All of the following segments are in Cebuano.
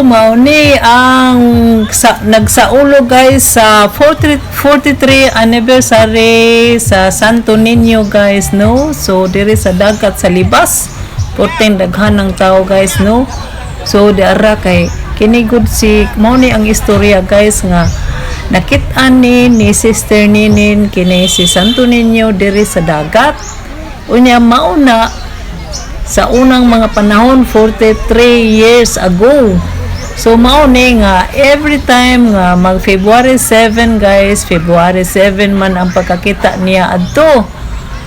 mao ni ang nagsaulog, guys, sa 40, 43 anniversary sa Santo Niño, guys, no? So diri sa dagat sa Libas, 14 daghan ng tao, guys, no? So diara kay kini gud si mao ni ang istorya, guys, nga nakit-an ni Sister Ninin kini si Santo Niño diri sa dagat. Unya mao na sa unang mga panahon, 43 years ago. So mao ni nga every time nga mag February 7, guys, February 7 man ang pagkakita niya adto.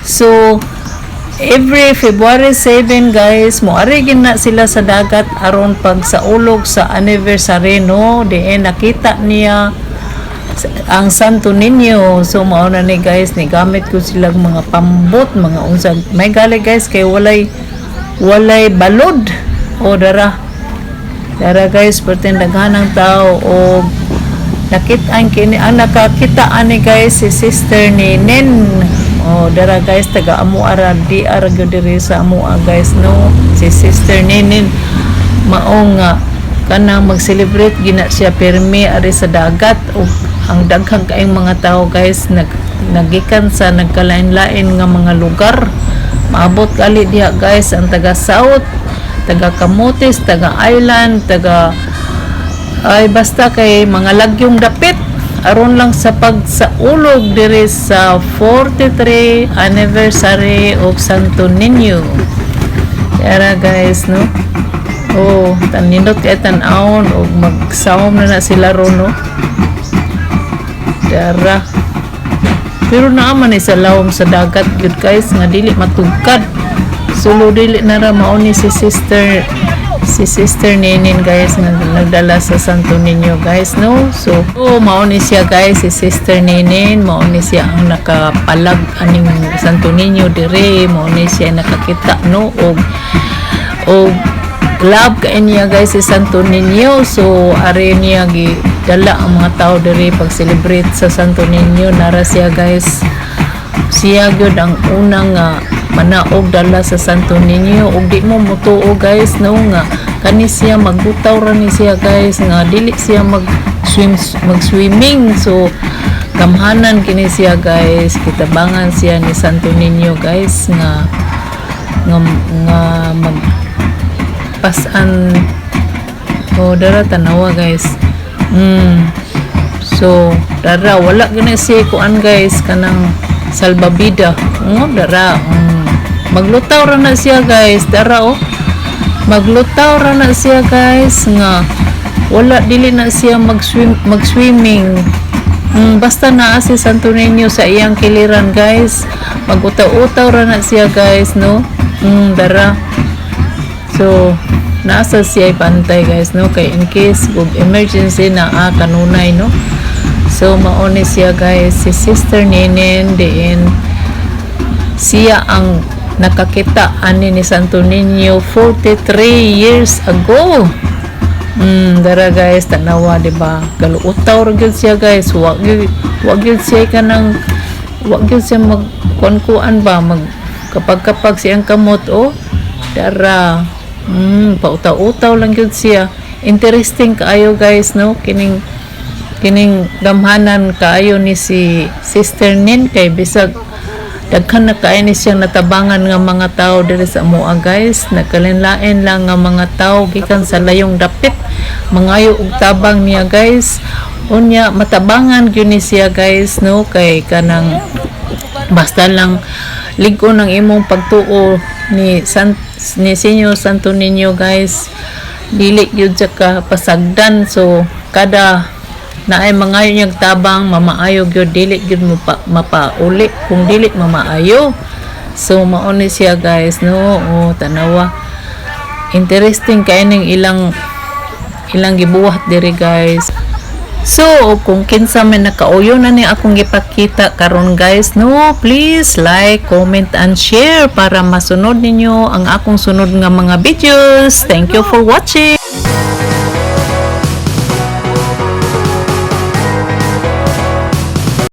So every February 7, guys, moari gid na sila sa dagat aron pag saulog sa anniversary, no, diin nakita niya ang Santo Niño. So mao na ni, guys, ni gamit ko silang mga pambot, mga unsa may gali, guys, kay walay balod. O dara. Dara, guys, perting daghan ang tao o nakit-an kini ang nakakita ani, guys, si Sister ni Nen. O dara, guys, taga amo ara di ara gyud diri sa amoa, guys, no, si Sister Ninin mao nga kanang mag-celebrate gina siya pirmi ari sa dagat ug ang daghang kaayong mga tao, guys, nagikan sa nagkalain-lain nga mga lugar. Maabot kali diha, guys, ang taga South, taga Camotes, taga Island, taga ay basta kay mga lagyong dapit aron lang sa pagsaulog diri sa 43 anniversary of Santo Niño. Kaya, guys, no? Oh, tanindot kay tan-awon og magsawom na na sila ron, no? Dara. Pero naa man ni sa lawom sa dagat gyud, guys, nga dili matugkad. Sulo dili na ra mao ni si Sister Ninin, guys, nga nagdala sa Santo Niño, guys, no? So oh, mao ni siya, guys, si Sister Ninin, mao ni siya ang nakapalag aning Santo Niño dire, mao ni siya nakakita, no, og love kay niya, guys, si Santo Niño. So ari niya gi dala ang mga tao diri pag celebrate sa Santo Niño. Nara siya, guys, siya gyud ang unang nga manaog dala sa Santo Niño. Ug di mo mutuo, guys, no, nga kani siya magbutaw ra ni siya, guys, nga dili siya mag swimming. So gamhanan kini siya, guys, kitabangan siya ni Santo Niño, guys, nga mag pasan. O dara, tanawa, guys. So dara, wala gina siya kuan, guys, kanang salbabida. Oh, dara. Maglutaw ra na siya, guys, dara. Oh, maglutaw ra na siya, guys, nga wala dili na siya mag swimming. Basta naa si Santo Niño sa iyang kiliran, guys, magutaw-utaw ra na siya, guys, no. Dara. So, nasa siya pantay, guys, no? Kay in case of emergency na kanunay, no? So, mao ni siya, guys, si Sister Ninin, diin siya ang nakakita ani ni Santo Niño 43 years ago. Dara, guys, tanawa, di ba? Galuutaw ra gyud siya, guys. Wa gyud siya kanang wa gyud siya mag kuan ba, mag kapag siyang kamot. Oh, dara. Pautaw-utaw lang gyud siya. Interesting kaayo, guys, no, kining gamhanan kaayo ni si Sister Nin kay bisag daghan na kaayo ni siyang natabangan nga mga tao diri sa amoa, guys. Nagkalain-lain lang nga mga tao gikan sa layong dapit mangayo og tabang niya, guys. Unya matabangan gyud ni siya, guys, no, kay kanang basta lang lig-on ang imong pagtuo ni Senyor Santo Niño, guys, dili gyud siya ka pasagdan. So kada naay mangayo niyang tabang, mamaayo gyud, dili gyud mo pa, mapauli kung dili mamaayo. So mao ni siya, guys, no? O tanawa, interesting kay ning ilang gibuhat diri, guys. So, kung kinsa man nakauyo na ni akong gipakita karon, guys, no, please like, comment and share para masunod ninyo ang akong sunod nga mga videos. Thank you for watching.